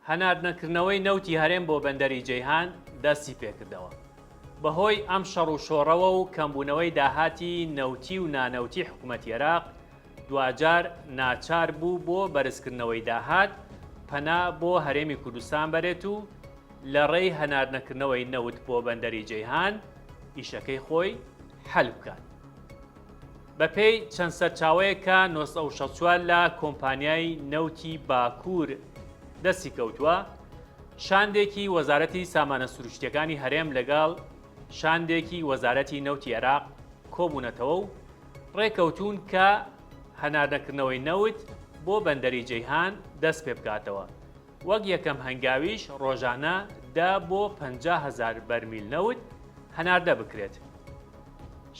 هەناردنەکردنەوەی نەوتی هەرێم بۆ بەندەری جەیهان دەستی پێکردەوە. بەهۆی ئەم شەڕ و شۆڕەوە و کەمبوونەوەی داهاتی نەوتی و نانەوتی حکومەتی عێراق دواجار ناچار بوو بۆ بەرزکردنەوەی داهات پەنا بۆ هەرێمی کوردستان بەرێت و لە ڕێی هەناردنەکردنەوەی نەوت بۆ بەندەری جەیهان ئیشەکەی خۆی حەل بکات. بەپێی چەند سەرچاوەیەک کە 964 لە کۆمپانیای نەوتی باکوور دەستی کەوتووە، شاندێکی وەزارەتی سامانە سروشتیەکانی هەرێم لەگەڵ شاندێکی وەزارەتی نەوتی عێراق کۆبوونەتەوە و ڕێکەوتوون کە هەناردەکردنەوەی نەوت بۆ بەندەری جەیهان دەست پێبکاتەوە وەک یەکەم هەنگاویش ڕۆژانە دە بۆ 50 هەزار بەرمیل نەوت هەناردە بکرێت.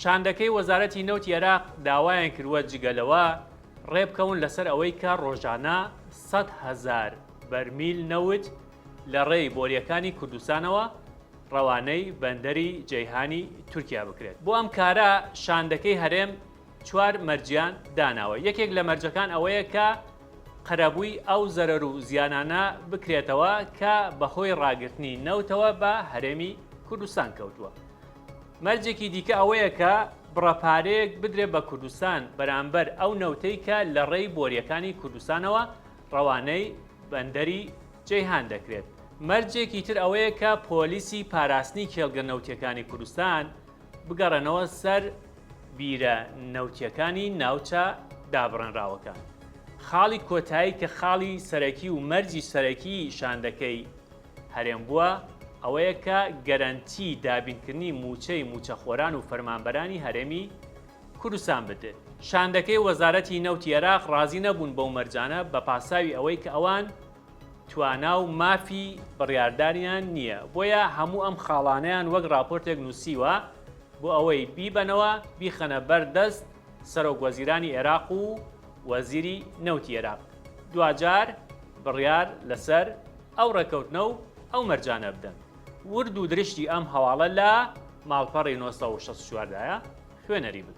شاندەکەی وەزارەتی نەوتی عێراق داوایان کردووە جگە لەوە ڕێبکەون لەسەر ئەوەی کە ڕۆژانە 100 هەزار بەرمیل نەوت لە ڕێی بۆرییەکانی کوردستانەوە ڕەوانەی بەندەری جەیهانی تورکیا بکرێت. بۆ ئەم کارە شاندەکەی هەرێم چوار مەرجیان داناوە، یەکێک لە مەرجەکان ئەوەیە کە قەرەبووی ئەو زەرەر و زیانانە بکرێتەوە کە بەهۆی ڕاگرتنی نەوتەوە بە هەرێمی کوردستان کەوتووە. مەرجێکی دیکە ئەوەیە کە بڕە پارەیەک بدرێت بە کوردستان بەرامبەر ئەو نەوتەی کە لە ڕێی بۆرییەکانی کوردستانەوە ڕەوانەی بەندەری جەیهان دەکرێت. مەرجێکی تر ئەوەیە کە پۆلیسی پاراستنی کێڵگە نەوتییەکانی کوردستان بگەڕێنەوە سەر بیرە نەوتییەکانی ناوچە دابڕێنراوەکان. خاڵی کۆتایی کە خاڵی سەرەکی و مەرجی سەرەکیی شاندەکەی هەرێم بووە، ئەوەیە کە گەرەنتی دابینکردنی مووچەی مووچەخۆران و فەرمانبەرانی هەرێمی کوردستان بدرێت. شاندەکەی وەزارەتی نەوتی عێراق ڕازی نەبوون بەو مەرجانە بە پاساوی ئەوەی کە ئەوان توانا و مافی بڕیاردانیان نییە، بۆیە هەموو ئەم خاڵانەیان وەک ڕاپۆرتێک نووسیوە بۆ ئەوەی بیبەنەوە بیخەنە بەر دەست سەرۆک وەزیرانی عێراق و وەزیری نەوتی عێراق دواجار بڕیار لەسەر ئەو ڕێککەوتنە و ئەو مەرجانە بدەن. ورد و درشتی ئەم هەواڵە لە ماڵپەڕی 964 دایە، خوێنەری بن.